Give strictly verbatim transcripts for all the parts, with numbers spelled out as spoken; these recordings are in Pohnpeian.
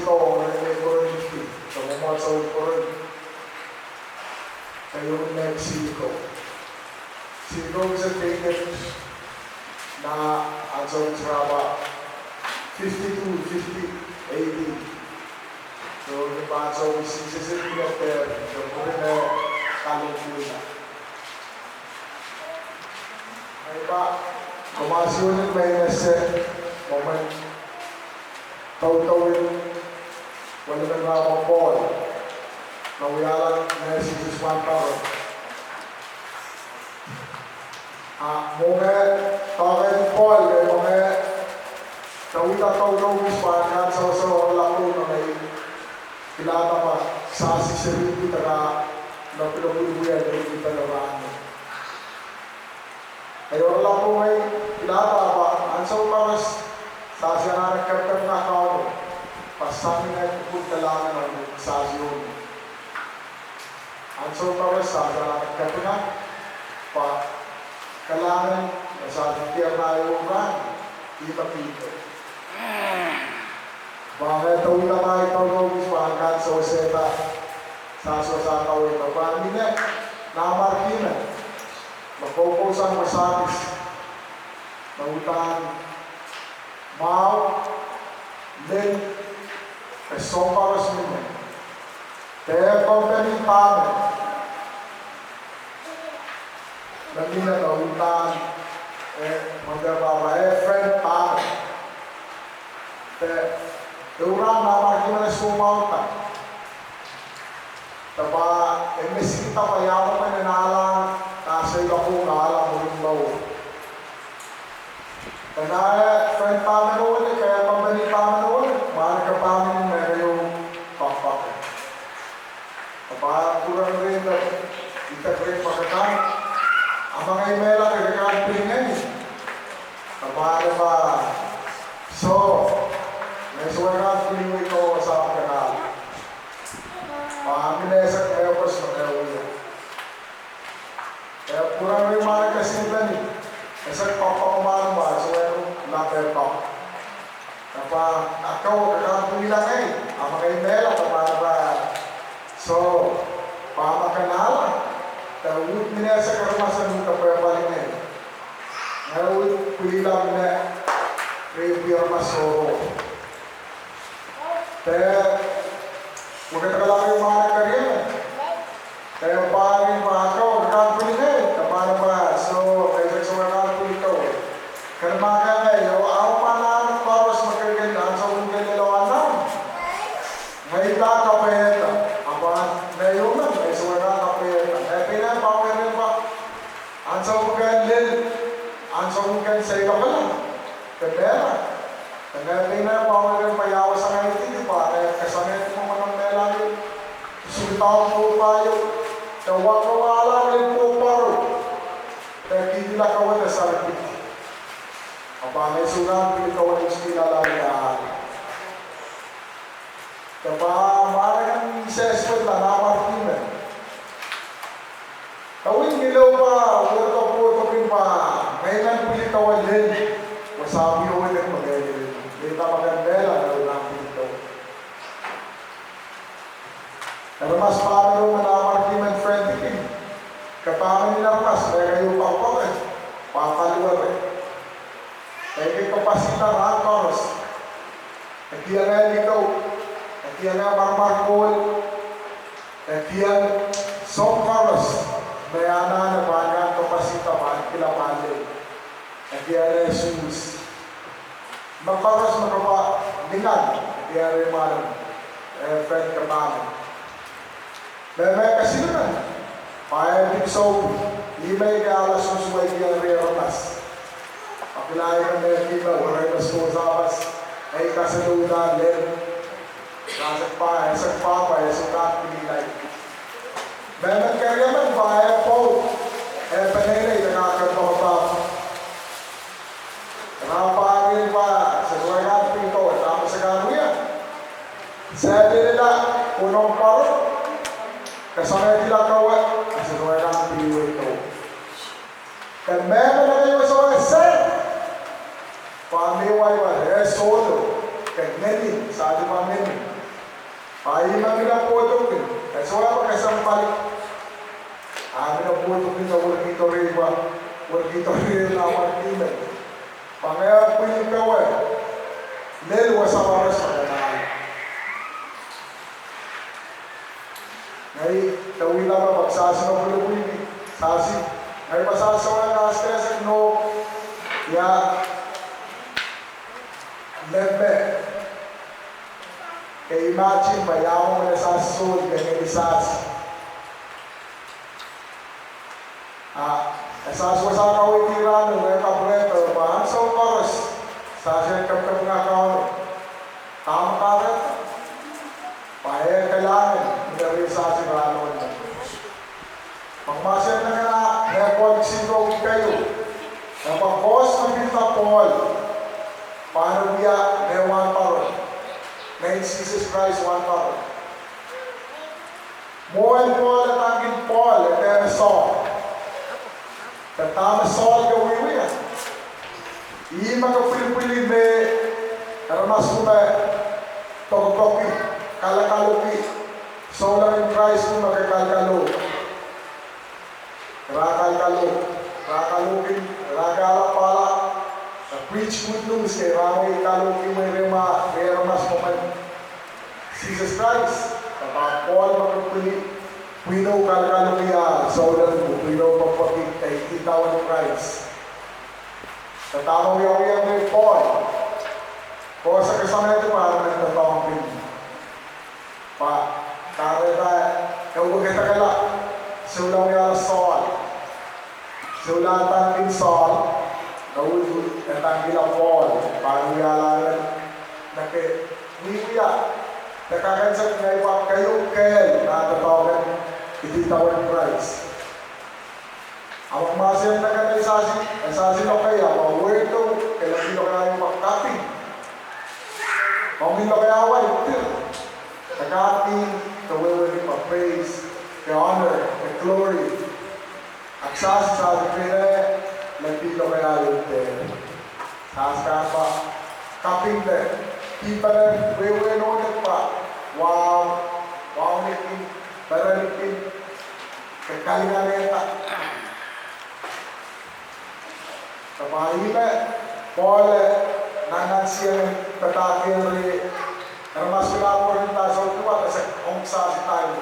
Mexico, oh me Koronki, de mwomwohdiso Koronki. Keieu en Mexico. Sikou kis e dated nan ansou me sirapa fifty-two, fifty, eighty. So, ni pahn ansou me Sises ipwidi dehr, de mwurin eh kalohkihla. Ei pahn, komw ahnsou en me ese, mwomwen, doudouwen, welimen rahn Pohl, me wiahla me Sises wahn paro. A mwomwen, pahn Pohl, me mwomwen, de wida doudou kis pahn kan sewese oaralap me ei, pilada ma, sasi seri pidara, me pil pwulopwul wia, me pil pil rahn. Ei oaralap me ei, pilada pahn, ansou koaros, sasi anahne kepikepinga Kauno, pwe sang ni kupwur kalahngan en sasi ong. Ansou koaros sasi anahne kepikepinga, pwe kalahngan, me sasi diarada ehu rahn, ih me pihdo. Pwe ngehi de wida ma ei doudou kis pahn kan sewesehda, sasi wasa kaweid, pwe pahn mie, nanmwarki men, me koukousoan wasa kis, me uhdahn mwahu, lel, de soahng koaros mie. De company pahn mie. Me mie de uhdahn, eh, mie de pahpa, eh, friend pahn mie. De, de uhdahn nanmwarki men e soumwahu da. De pahn, e mesingda pwe ia mwomwen en ale, nan seiloak oh ale mwurin mour. Ena, eh, friend pahn mie nohno, ke company pahn mie nohno, mwahneke pahn mie me keieu poakpoake. Pwe pahn pwurehng rehn de, idek rehn pwe ke kan, a ma ngehi mehla ke kan pwilingehng. Pwe pahn, pwe pahn, so, ngehi sohte kan pwilingehng ko wasa me ke kan. Pwe mie esek mepwes me ke wia. E pwurehng rehn mwahneke sipeni, esek poakpoake mwahl, mwahl, so e, na pehn poak. Pwe pahn, a ko, ke kan pwilada ngehi, a ma ngehi mehla, pwe pahn, pwe pahn, so, pwe a ma ke ale, de uhd mie esek aramas en uhd pwilada ngehi. Ngehi uhd pwilada me, re pwurehng aramas sohro. De, wekidekala rehn mwahneke riemen. De, pahn pahn ko, ke kan pwilingehng, de pahn pahn, so, ngehi sohte kan pwilingehng. Kemehla ngehi, oh, a pahn nan koaros me ke kin ansou me ke lel oh anahn. Ngehi pahn kapaiada, a pahn, ngehi oh men, ngehi sohte kan kapaiada. Ngehi pahn pahn wehwehki pwe ansou me ke lel, ansou me ke seiloakla, ke mehla. Ngehi pahn pahn wehwehki pwe ia wasa ngehi kin pahn, eh, ke sang ni mwomwen mehla ni, sukdaun oh pahn ieu, de wahla lel oh paro, de kihdi la kawe de serepit. A pahn ngehi sohte kan pwilingehng, ngehi sohte kan ale. De pahn mwahneke sehse pwe nanmwarki men. Kawin ngilen pwe, wehwehki pwe, ngehi men pwilingehng lel, wasa pil wehwehki me ke lel, lel ka ma ke mehla, ngehi kan pwilingehng. Aramas pahn mie nohno, nanmwarki men, friend kin. Ke pahn mie aramas me keieu poakpoake, pahn paliwere. Ekei kapasitor rahn koaros. E kihong likou. Kihong mwarmwarkol, e kihong soahng koaros me anahne pahn kak kapasita pahn kila pahn lel. E kihong suhs me koaros me kapwa lingan, e kihong mwahl, e fen kapahme. Me me kesilumen, pwe e pil sohte, ih me ke ale suhs wei kihong aramas. Apilai me me kihong aramas ko sawas, ei kaseleuda lel. Sasek pa, esek pa, pa esek pa, pililai. Mehmen keriemen pa e pwou, e peneinei dengan ke pwou pa. Rapa rin pa, se suwai kan pil ko, e tamu se kan wia. Se pilila, unom paro, ke samedila kawe, se suwai kan pil wei ko. Ke mehmen ke wia sohte se. Pahn mie wai wai, e sohte, ke ngeni, sahte pahn ngeni. Pahn ih me mila pwoudokkin, e sohte pahn kesempwal. A mila pwoudokkin, e wurkihdo rehwa, wurkihdo rehwa, wurkihdo. Pahn ngehi pwili kawe, lel wasa pahn res pahn ngehi. Ngehi, de wila me pak sasi me pwilipwilki, sasi. Ngehi pahn sasi sohte kasdesek no, ia, leme. Ke imagine pwe ia mwo me sasi sohte, ke ngeni sasi. A, e sasi wasa kaweid iren, e kapwurehda pwe ansou koaros, sasi en kapkapinga Kauno. Dahme kahrehda? Pwe e kalahngan, ni eri sasi rahnwet. Pwe mahsen nan Nephi sidohng keieu. E pwe koaros me pilda Pohl. Pahn wia me wahnpoaron. Me Sises Krais wahnpoaron. Mwohn Pohl, e tankin Pohl, e dehme Saul. Ke dahme Saul ke wiewia. Ih me ke pwilipwili me, aramas me, pokpoki, kalokaloki, souleng en Krais me ke kalokalo. Ra kalokalo, ra kalokin, ra kalapala, e preach good news, e ra me kaloki me re ma, re aramas me men. Sises Krais, e pahn Pohl me ke pwili, pwihno kalokaloki a, souleng, pwihno pokpoki, e idawehn Krais. Ke dahme wiawi me Pohl, koaros ke samwehdi pwe aramas me doadoahngki. Pwe, kahrehda, e wekidekla, souleng wiahla Saul. Souleng tankin Saul, e wia, e tankihla Pohl, pwe wiahla, me ke, wiewia, de kakensek ngehi pwe keieu kehl, nan doadoahk en, idawehn Krais. Ahpw mahsen nan Nephi sasi, e sasi lokaia, pwe wehdo, ke lepin lokaia pwe kaping. Ong lokaia wai, tir. E kaping, ke wehwehki pwe praise, ke honor, ke glory. Ahpw sasi sasi pene, lepin lokaia ute. Sasi kan pwe, kaping de, pil pene, wehwehn nohte pwe, wow, wow nipin, pere nipin, ke kalinganehda. Ke pahn ih me, Pohl, nannansieng, padahkiong ih, aramas pil pwarodo sohte wasa ong sasi time.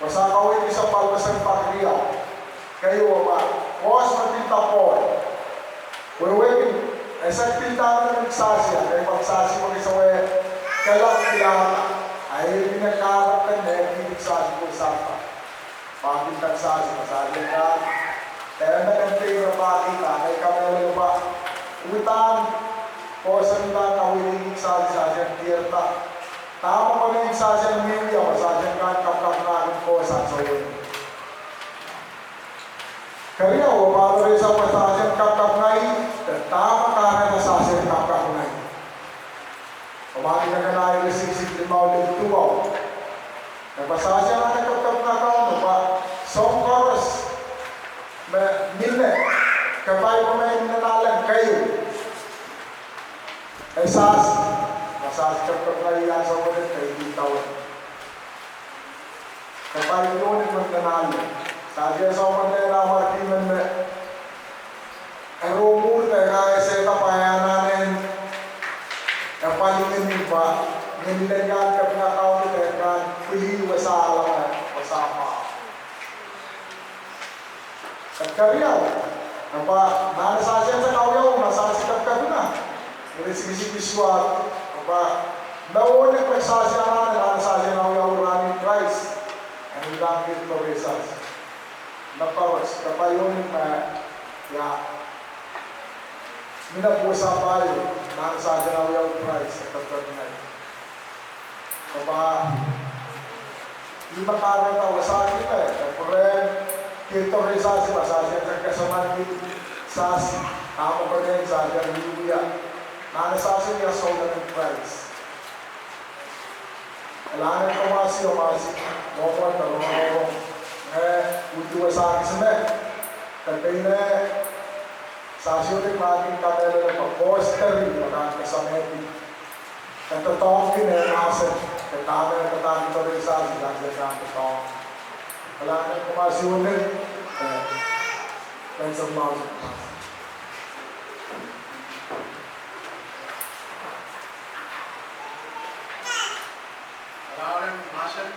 Wasa kaweid sampah wasa pak riau. Keieu pwe, koaros me pilda Pohl. Wehwehki, e sehse pilda me sasi, e pahn sasi me kihsang wehwehki, kala pilada. A e pil me kahrepen e pil sasi pwe sasa. Pahn pilda sasi, me sasi ka. Deme nan pil me pahn pilda, e ka me wehwehki pwe. Uhdahn, koaros me pilda kaweid sasi, sasi en dierda. Dahme pahn sasi en wiewia, pwe sasi en kak kapkapinga koaros ansou wet. Keriau, pwe pahn resa pwe sasi en kapkapinga, de dahme kahrehda sasi en kapkapinga. Pwe mahn nan Nephi siksik limau lel duwau. E pwe sasi en kapkapinga Kauno, pwe soahng koaros me mihmi, kapai pwe me mihmi nan ahlen keieu. E sasi, pwe sasi kapkapinga ansou wet, e pil idawehn. Kapai pwe me mihmi nan ahlen. Sasi e sohte pahn lel amwail dihme me. E rong mwuhr de ka e sehse pwe e anahne. E pali ngeni pwe, ngeni lel ka Kepina kaunti pahn pwilin wasa alama, wasa mwahu. Keriau, kapa, nan sasien awiawi, ma sasi kepina, eri sikisiki suwed, kapa, me wone kwe sasi anahne, nan sasien awiawi rahn en Krais, en ilang kit doadoahk sasi. Me koaros, kapa ioni me, ia, mine pwe sapahl, nan sasien awiawi Krais, e kepina. Kapa, ih me kahrehda wasa kihla, e pwurehng kihdo rehn sasi, ma sasi en kesempwal kihdo sasi, ahpw pwurehng sasi en wia, nan sasi ia souleng en Krais. Alahngan koaros, koaros, mwomwen, mwomwen, eh, uhdahn wasa kisime, kepina, sasi uhdi mahkin kamehlele pwe koaros teri, pwe kan kesamehdi. Katohtohki nan mahsen, kataman, kataman, kataman, sasi, sasi, katohtohki. Kalahngan en Kauno Sises, eh, Prince of Moses. Kalahngan en mahsen.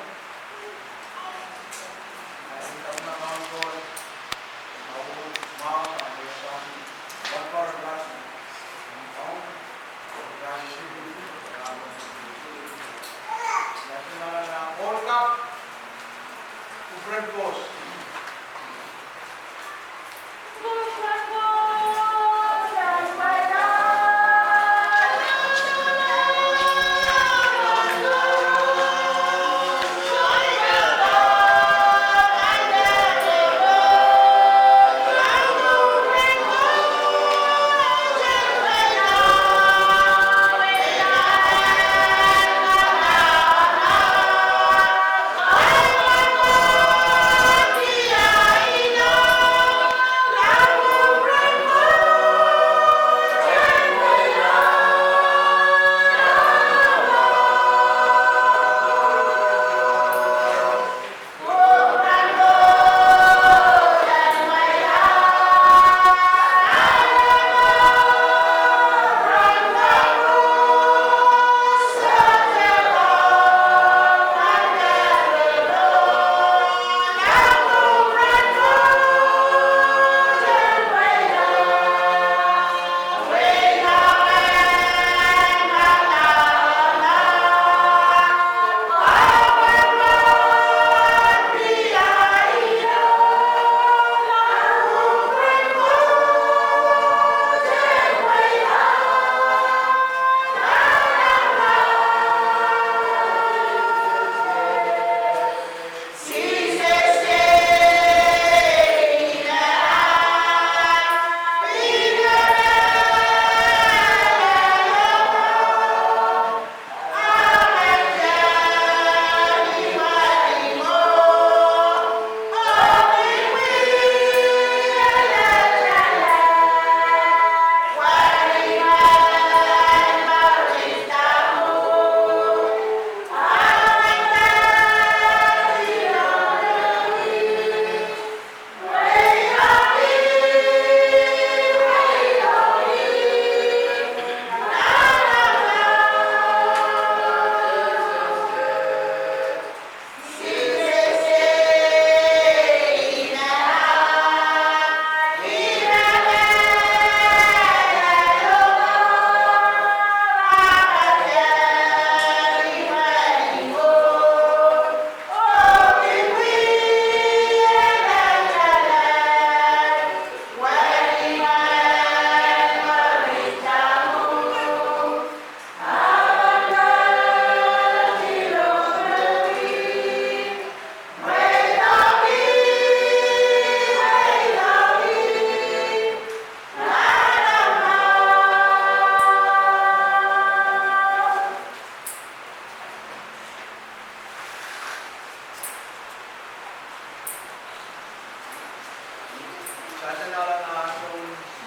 Sansal nan ahnsou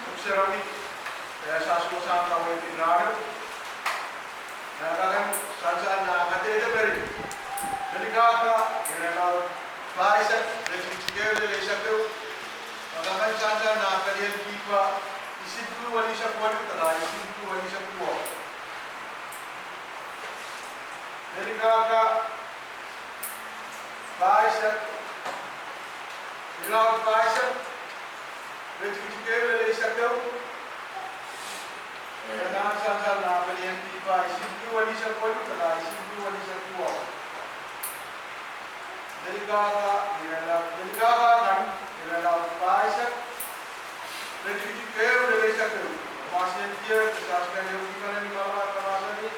Pwuhk Sarawi, e sasuwasang kaweid en rahno. Nan kak sansal nan kadehde peri, meninkahka, ire, nan pahisek, letikitik ehu lel eisek ehu, me kak sansal nan pelien Kihpa, isipwiki welisek weneu, kala isipwiki welisek duwau. Meni Pahisek, irelaud pahisek, iretikitik ehu lel eisek ehu. Nan sansal nan pelien Pwuhk Sarawi, eisek ehu lel eisek ehu, eisek ehu lel eisek ehu. Lelikada, irelaud, lelikada kan, irelaud pahisek, iretikitik ehu lel eisek ehu. Mahsen tier, saskan ehu, kipenen ni mala, mahsen tier.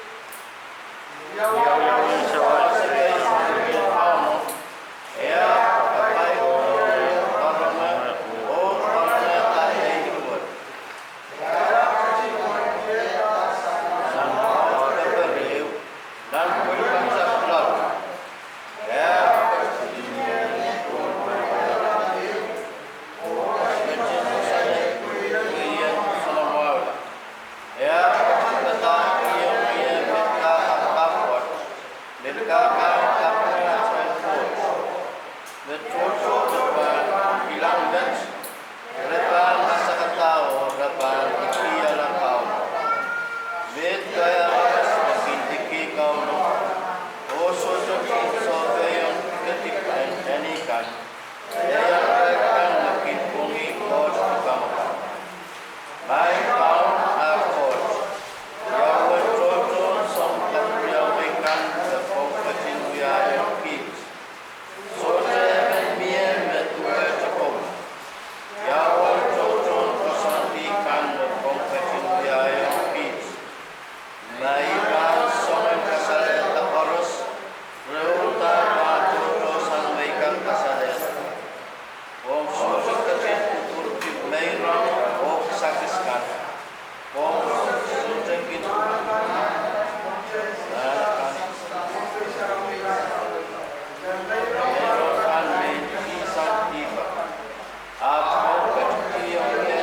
Me tohto me pahn kilang met, re pahn masakada oh re pahn kihkihla Kauno. Me kitail aramas me kin kihkihla Kauno, oh sohte kin sohpeiong ketik en eni kan, de irail kan me kin pwongih Koht likamw akan. Maing Kaun ah Koht, ia uwen tohtohn soun kapwuriamwei kan me pwong ketin wiahiong kiht? Sohte emen mie me duwehte komwi. Ia uwen tohtohn koasoandi kan me pwong ketin wiahiong kiht? Ma I pahn soangen kasalehda koaros, re uhdahn pahn tohtohsang me I kak kasalehda. Ong sohte ketin kupwurki meirong oh kisakis kan. Ong sohte kin kupwurki meirong kan. Meirong kan me I sang dihp. Ahpw komw ketikihong ie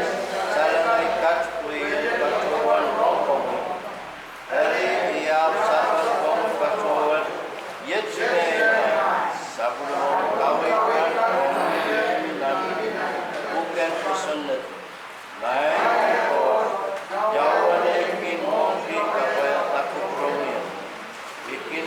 salengei kat pwe I en patohwan rong komwi. Eri I ahpw sapeng komwi patohwan, iet me I sapwellimomwi kaweid kan ong nan pwuhken kosonned. Maing Koht, ia uwen ei kin mwohngki kapwaiada kupwuromwi? I kin